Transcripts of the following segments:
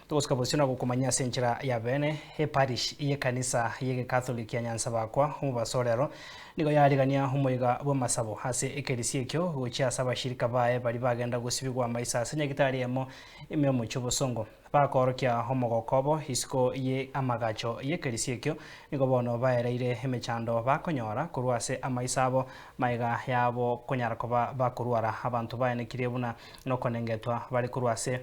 Togosika bosio na gokomanyia ase enchera ya bene, eparish y'ekanisa y'egekatholiki ya Nyansabakwa omobaso orero nigo yarigania omoiga bw'amasabo ase ekerisia ekio gochia ase abashirika baye baria bagenda gosibigwa amaiso ase nyagitari emo ime y'omochie obosongo. Bakoorokia omogoko obo isiko ye amagacho y'ekerisia ekio nigo bono baereire emechando bakonyora korwa ase amaiso abo magega yabo konyara koba bakorwara abanto baenekirie buna nokonengetwa bare korwa ase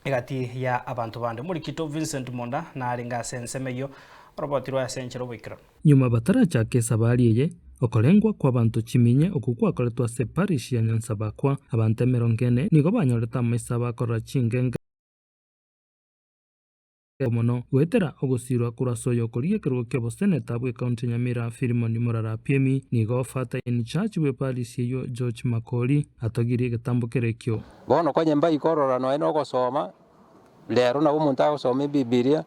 egati ya abanto bande. Omorikito Vincent Monda narenge ase ensemo eyio, oroboti rwaye ase enchera oboikeranu. Nyuma batarachaka esabari eye, okorengwa kw'abanto chiminye okwo gwakoretwe ase eparish ya Nyansabakwa, abanto emerongo ene nigo banyorete amaiso abo akorora chingenge mono goetera ogosirwa korwa ase oyokorigia ekerogo ki'oboseneta bw'ecounty ya Nyamira Philemon Murara Apiemi. Nigo Father in charge bw'eparish eyio George Makori atogirie egetambo kere ekio. Bono konye mbaikorora nonya nogosoma, rero nabo omonto agosoma Ebibilia,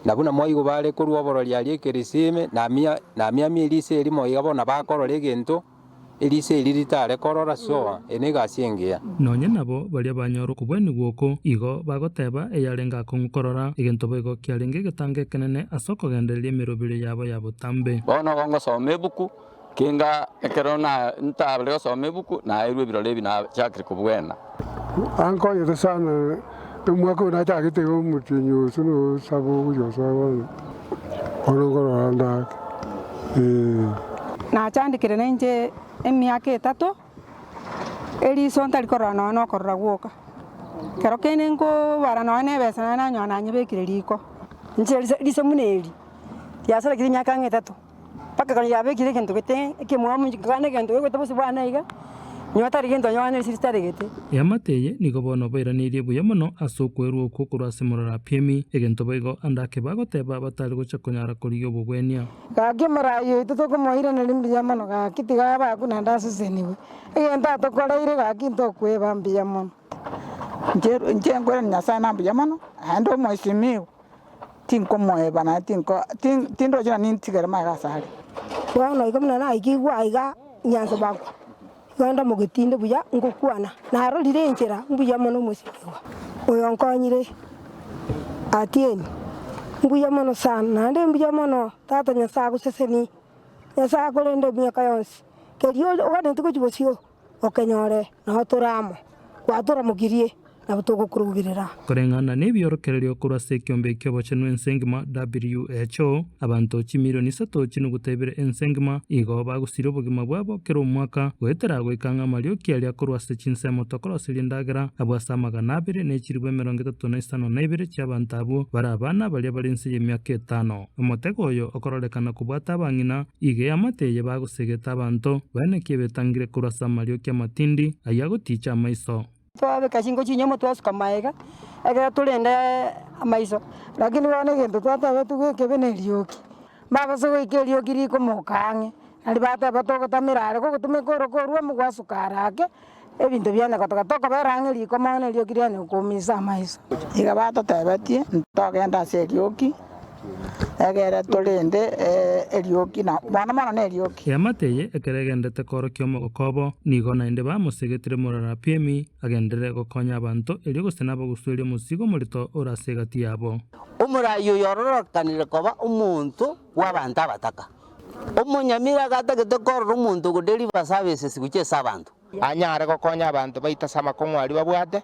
na buna mwaigwa bare korwa oborori aria ekerisime, namia namiamia eriso erimo iga bono bakorora egento, eriso eri ritare korora so eye negasi engiya. Nonya nabo baria banyora okobwenigwa oko, igo bagoteba eyarenge akong'u korora, egento boigo kiarenge egetango ekenene ase okogendereria emeroberio yabo ya botambe. Bono igo ngosoma ebuku, Kenga ekero ntabare gosoma ebuku, naeirwe ebirore ebi nachakire kobwena. Ankonyete sana omwaka oyo nachagete iga omotienyi oso na osaba ogochia gosoa bono, bono nkorora ndake eh. Nachandekire nainche emiaka etato, eriso ntari korora nonya na okorora gwoka. Ekero kende nkobara nonya na ebesa naye nanyora nanyebekire riko. Inche riso buna eri, riasarekire emiaka ang'e etato. Mpaka ekero yabekire egento gete ekemwamu nkaba na egento gegoeta bosio bwane iga, nyowe tari gento nyowe nere sitaregete. Eamate eye nigo bono bairaneirie buya mono ase okwerwa okwo korwa ase Morarapiemi, egento boigo ande ake bagoteba batari gocha konyara korigia obogwenia. Gaki omoraai oito tokomoiraneria mbuya mono gaki tiga abe akwo naende asesenigwe, egento atokoreire gaki ntokweba mbuya mono. Inche nkoirania Nyasae na mbuya mono, naende omwesimigwa. Tinkomoeba naende tinko tindoche na nintigere magega asare. Bono igo buna naikigwe aiga nyansa bakwa, igo ndamogeti inde buya ngokwana, narorire enchera mbuya mono omosibigwa oyo onkonyire Atieno, mbuya mono sana naende mbuya mono Tata Nyasae agosesenie, Nyasae akorende emiaka yonsi, keria oganeti gochia bosio. Okenyore nao tore amo, gwatoramokirie, nabo togokurugerera. Koreng'ana nebiorokererio korwa ase ekiombe ki'obochenu ense engima, WHO, abanto chimilioni isato chinuguta ibere ense engima igo bagosiria obogima bwabo kera omwaka goetera goika ng'a amarioki aria korwa ase chinsemo tokoroseria endagera abwo ase amagana abere ne chilifu emerongo etato na isano na ibere chi'abanto abwo bare abana baria bare inse y'emiaka etano. Omotego oyo okororekana kobwata abang'ina Iga eamate eye bagosegeta abanto, baenekie betangire korwa ase amarioki amatindi, ayio agoticha amaiso. Twabeka chinko chinyomba twasuka magega, ekero torende amaiso. Lakini bono egento twatebetigwe ekebe nerioki, mbabase goika erioki rikomoka ang'e, nari bateba togotamera are gogotumeka oroko orwo amo gwasuka are ake, ebinto bianya gotoka tokobera ang'e riko mono erioki rianya gokoumisa amaiso. Iga batotebetie ntogende ase erioki, egere torende erioki, na mono mono nerioki. Eamate eye ekero egendete koorokia omogoko obo, nigo naende bamosegetire Morarapiemi agenderere gokonya abanto erio gose nabagusuerie omosigo omorito ore ase egati yabo. Omoraai oyo ororokanire koba omonto bw'abanto abataka. Omonyamira gatagete korora omonto ogodeliver services gochia ase abanto. Anyare gokonya abanto baito ase amakong'u aria babwate,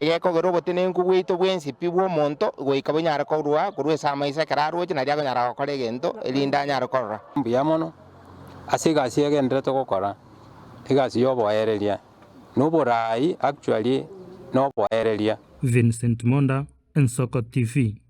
egekogera obotenenku bwaito bwensi pi bw'omonto goika bonyare korua korwa ase amaiso ekero aroche nario akonyara gokora egento erinde anyare korora. Mbuya mono ase egasi egenderete gokora, egasi y'oboereria, na oboraai actually noboereria. Vincent Monda, Ensoko TV.